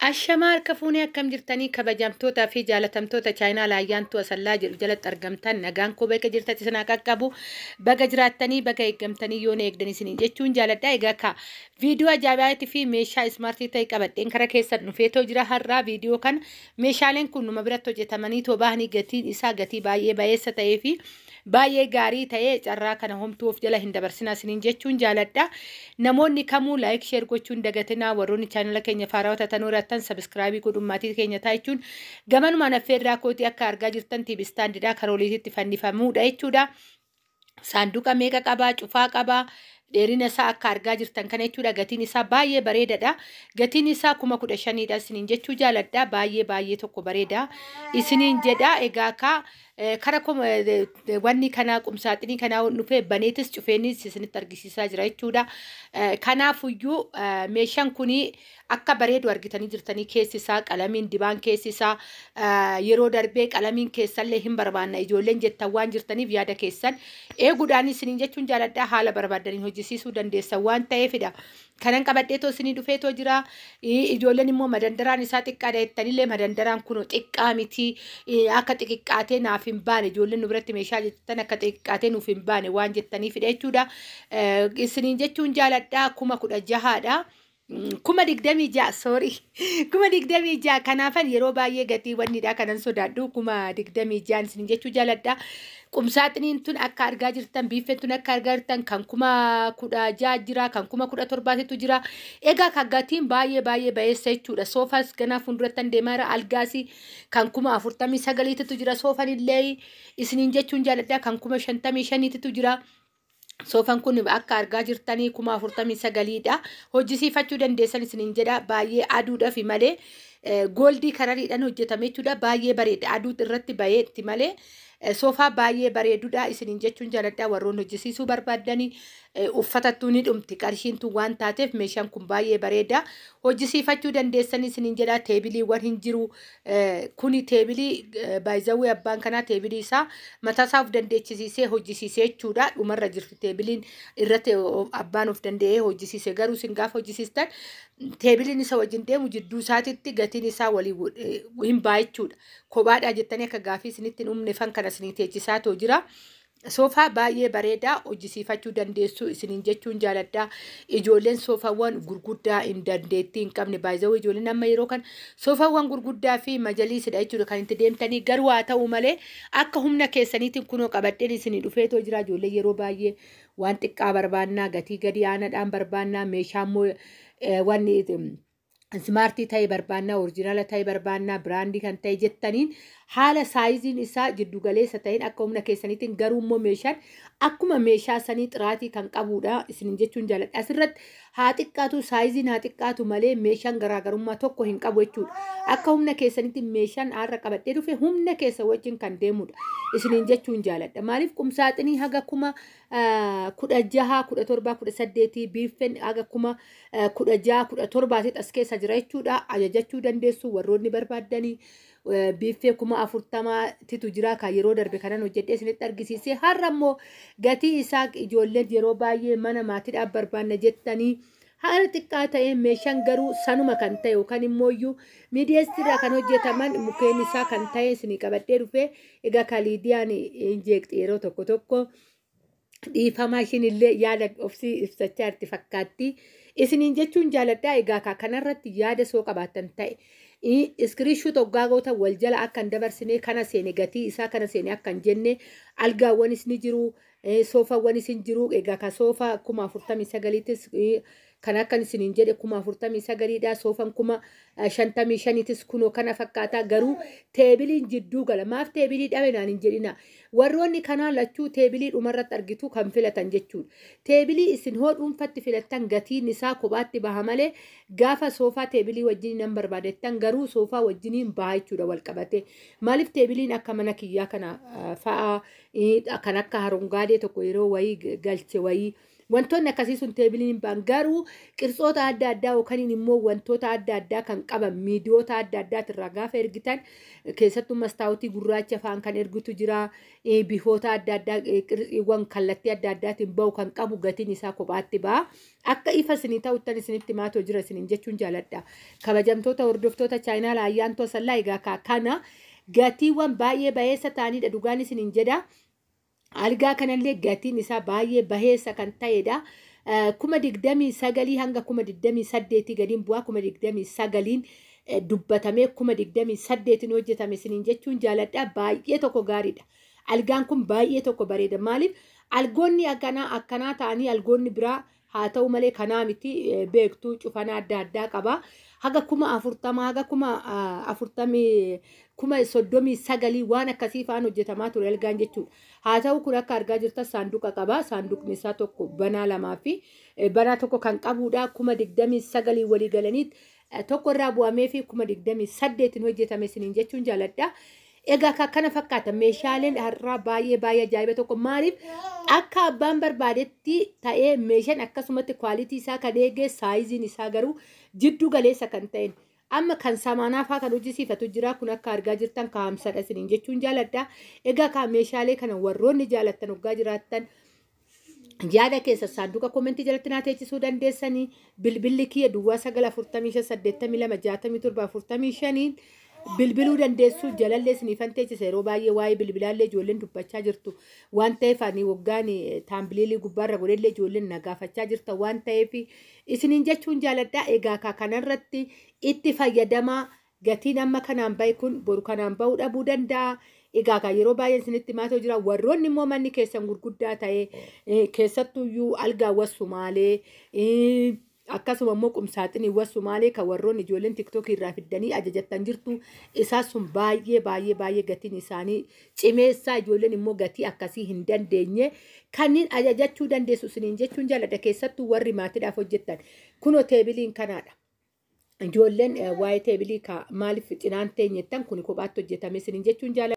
Ashamaa harka fuunee akkam jirtanii kabajamtootaa fi jaalatamtoota chaayinaa laayyaantuu asallaa jedhu jalatti argamtan nagaan koo bakka jirtatti isin haa qaqqabu baga jiraattanii baga eeggamtanii yoona eegdan isiniin jechuun jaaladha. Egaa ka viidiyoo ajaa'ibaatii fi meeshaa ismaartii ta'e qabadheen kara keessan dhufeetoo jira har'aa viidiyoo kana meeshaaleen kun numa biratti hojjetamanii too bahanii gatiin isaa gatii baay'ee bayeessa ta'ee fi baay'ee gaarii ta'ee carraa kana homtuu of jala hin dabarsinaa isiniin jechuun jaaladha. Namoonni kamuu like share gochuun dagatinaa warroonni chaanala keenya faarawaa tatanuu irrattan subscribe godhuun maatii keenya ta'a jechuun gamanumaan affeerraa kootii akka argaa jirtan TV standidha karooliititti fannifamuudha jechuudha. Saanduqa meeqa qabaa cufaa qabaa dheerina isaa akka argaa jirtan kana jechuudha. Gatiin isaa baay'ee bareedaadha. Gatiin isaa 15,000dha isiniin jechuu jaaladha. Baay'ee baay'ee tokko bareeda isiniin jedha. Egaa ka kara wanni kanaa qumsaaxinii kanaa dhufee baneetis cufeenis isinitti argisiisaa jira jechuudha. Kanaafuyyuu meeshaan kuni akka bareedu argitanii jirtanii keessi isaa qalamiin dibaan keessi isaa yeroo darbee qalamiin keessallee hin barbaanna ijoolleen jettan waan jirtaniif yaada keessan eeguudhaan isiniin jechuun jaaladha. Haala barbaadaniin hojjisiisuu dandeessan waan ta'eefidha. Kanan qabadheetoo isinii dhufeetoo jira. Ijoolleen immoo madandaraan isaa xiqqaadha jettanillee madandaraan kun xiqqaa miti akka xixiqqaatee naaf hin baane ijoolleen nu biratti meeshaa jettan akka xixiqqaatee nuuf hin baane waan jettaniifidha jechuudha. Isiniin jechuun jaaladha 16,000dha. 26,000 sorry 26,000 kanaafan yeroo baay'ee gatii wannidha kanan sodaadhu 26,000 isiniin jechuu jaaladha. Qumsaaxiniin tun akka argaa jirtan biiffeen tun akka argaa jirtan kan 16,000 jira kan 17,000 jira. Egaa kan gatiin baay'ee baay'ee bayeessa jechuudha. Soofaas ganaa fuuldurattan deemaa jira algaasii kan 49,000 jira soofan illee isiniin jechuun jaaladha kan 55,000 jira. Soofan kun akka argaa jirtanii 49,000dha. Hojjisiifachuu dandeessan isiniin jedha. Baay'ee aduudhaaf malee gooldii karariidhaan hojjetame jechuudha. Baay'ee bareeda. Aduu irratti bayeetti malee soofaa baay'ee bareedudha isiniin jechuun jaaladha. Warroonni hojjisiisuu barbaaddanii uffatattuu ni dhumti. Qarshiin tun waan taateef meeshaan kun baay'ee bareeda. Hojjisiifachuu dandeessan isiniin jedha. Teebiliiwwan hin jiru. Kuni teebilii baay'izawwee abbaan kanaa teebilii isaa mataa isaa of dandeechisiisee hojjisiisee jechuudha. Dhumarra jirti teebiliin irratti abbaan of danda'ee hojjisiise. Garuu isin gaafa hojjisiistan teebiliin isa wajjin deemu jidduu isaatitti gatiin isaa walii hin ba'a jechuudha. Kophaadhaa jettanii akka gaafii isinitti hin uumne fan kana isinii teechisaa too jira. Soofaa baay'ee bareedaa hojjisiifachuu dandeessu isiniin jechuun jaaladha. Ijoolleen soofaawwan gurguddaa hin dandeettii hin qabne baay'ee ijoolleen amma yeroo kan soofaawwan gurguddaa fi majaliisidha jechuudha kan itti deemtanii garuu haa ta'u malee akka humna keessaniitiin kunoo qabadheen isinii dhufeetoo jira. Ijoolleen yeroo baay'ee waan xiqqaa barbaannaa gatii gadi aanaadhaan barbaannaa meeshaa immoo wanni ismaartii ta'e barbaannaa orijinaala ta'e barbaannaa biraandii kan ta'e jettaniin haala saayiziin isaa jiddugaleessa ta'een akka humna keessaniitiin garuu immoo meeshaan akkuma meeshaa sanii xiraatii kan qabudha isiniin jechuun jaaladha. Asirratti haa xiqqaatu saayiziin haa xiqqaatu malee meeshaan garaagarummaa tokko hin qabu jechuudha. Akka humna keessaniitiin meeshaan har'a qabadhee dhufe humna keessa wajjin kan deemudha isiniin jechuun jaaladha. Maaliif qumsaaxinii haga 16,000 17,000 18,000 biiffeen haga 16,000 17,000 as keessa jira jechuudha. Ajajachuu dandeessu warroonni barbaaddanii biiffee 40,000 jira kan yeroo darbe kanan hojjedhee isinitti argisiise. Har'a immoo gatii isaa ijoolleen yeroo baay'ee mana maatiidhaaf barbaanna jettanii haala xiqqaa ta'een meeshaan garuu sanuma kan ta'e yookaan immoo iyyuu miidiyeestirraa kan hojjetaman mukkeen isaa kan ta'e isinii qabadhee dhufee egaa kaliidiyaan hin jeeqxi yeroo tokko tokko dhiifamaa ishiin illee yaada ofii ibsachaa jirti fakkaatti. Isiniin jechuun jaaladha. Egaa kanarratti yaada soo qabaattan ta'e iskiriishuu hoggaa goota wal jala akka hin dabarsine kana seene gatii isaa kana seene akka hin jenne algaawwanis ni jiru soofaawwanis hin jiru. Egaa ka soofaa 49,000tis kan akkan isiniin jedhe 49,000dha. Soofaan 55,000tis kunoo kana fakkaata. Garuu teebiliin jidduu gala. Maaf teebilii dhabe naan hin jedhina. Warroonni kanaa lachuu teebilii dhumarratti argitu kan filatan jechuudha. Teebilii isin hoo dhuunfatti filattan gatiin isaa kophaatti baha malee gaafa soofaa teebilii wajjin nan barbaadettan garuu soofaa wajjiniin baha jechuudha wal qabate. Maaliif teebiliin akka mana kiyyaa kana fa'aa kan akka harongaadee tokko yeroo wayii galche wayii Wantoonni akkasii sun teebiliin hin ba'an, garuu qirtsoota adda addaa yookaan immoo wantoota adda addaa kan qaban miidiyoota adda addaatirraa gaafa ergitan, keessattuu mastaawutii gurraacha fa'aan kan ergitu jira. Bifoota adda addaa, qirtsiiwwan kallattii adda addaatiin ba'u kan qabu gatiin isaa kophaatti ba'a. Akka ifa isinii ta'uttan isinitti maatoo jira isiniin jechuun jaaladha. Kabajamtoota hordoftoota chaayinaala Ayyaantoo Sallaa, egaa kana gatiiwwan baay'ee baheessa ta'anidha, dhugaan isiniin jedha. Algaa kanallee gatiin isaa baay'ee baheessa kan ta'edha. 29,000 hanga 28,000 gadiin bu'aa, 29,000 dubbatamee 28,000 hojjetame isiniin jechuun jaaladha. Baay'ee tokko gaariidha. Algaan kun baay'ee tokko bareeda. Maaliif algoonni akkanaa akkanaa ta'anii algoonni biraa haa ta'u malee kanaa miti, beektuu cufana adda addaa qaba. Haga 40,000, haga 40,000, 39,000 waan akkasii fa'aan hojjetamaa ture algaan jechuudha. Haa ta'u, kun akka argaa jirtan saanduqa qaba. Saanduqni isaa tokko banaa lamaa fi banaa tokko kan qabudha. 29,000 walii galanii tokko irraa bu'amee fi 28,000 hojjetame isiniin jechuun jaaladha. Egaa kana fakkaata meeshaaleen har'aa, baay'ee baay'ee ajaa'iba tokko. Maaliif akka abbaan barbaadetti ta'ee meeshaan akkasumatti quality isaa kan eegee, saayiziin isaa garuu jiddu galeessa kan ta'een. Amma kan samaanaa fa'aa kan hojjisiifatu jira, kun akka argaa jirtan kaa'amsadha isiniin jechuun jaaladha. Egaa kaa meeshaalee kana warroonni jaalattan hoggaa jiraattan yaada keessa saanduqa koomentii jalatti naa teechisuu dandeessanii. Bilbilli kiyya 0945826745 bilbiluu dandeessu. Jalallee isiniifan teechisa. Yeroo baay'ee waa'ee bilbilaallee ijoolleen dubbachaa jirtu waan ta'eef, ani waggaan taambiliilii gubbaarra godhellee ijoolleen na gaafachaa jirta waan ta'eef isiniin jechuun jaaladha. Egaa kaa kanarratti itti fayyadamaa. Gatiin amma kanaan bahe kun boru kanaan bahuu dhabuu danda'a. Egaa kaa yeroo baay'ee isinitti maatoo jira. Warroonni immoo manni keessan gurguddaa ta'e, keessattuyyuu algaawwan Sumaalee, akkasuma immoo qumsaaxiniiwwan Sumaalee kan warroonni ijoolleen TikTokii irraa fiddanii ajajattan jirtu, isaan sun baay'ee baay'ee baay'ee gatiin isaanii cimeessaa, ijoolleen immoo gatii akkasii hin dandeenye kanneen ajajachuu dandeessu isiniin jechuun jaaladha, keessattuu warri maatiidhaaf hojjettan. Kunoo teebiliin kanaadha. Ijoolleen waa'ee teebilii maaliif cinaan teenyettan, kun kophaatti hojjetame isiniin jechuun jaaladha.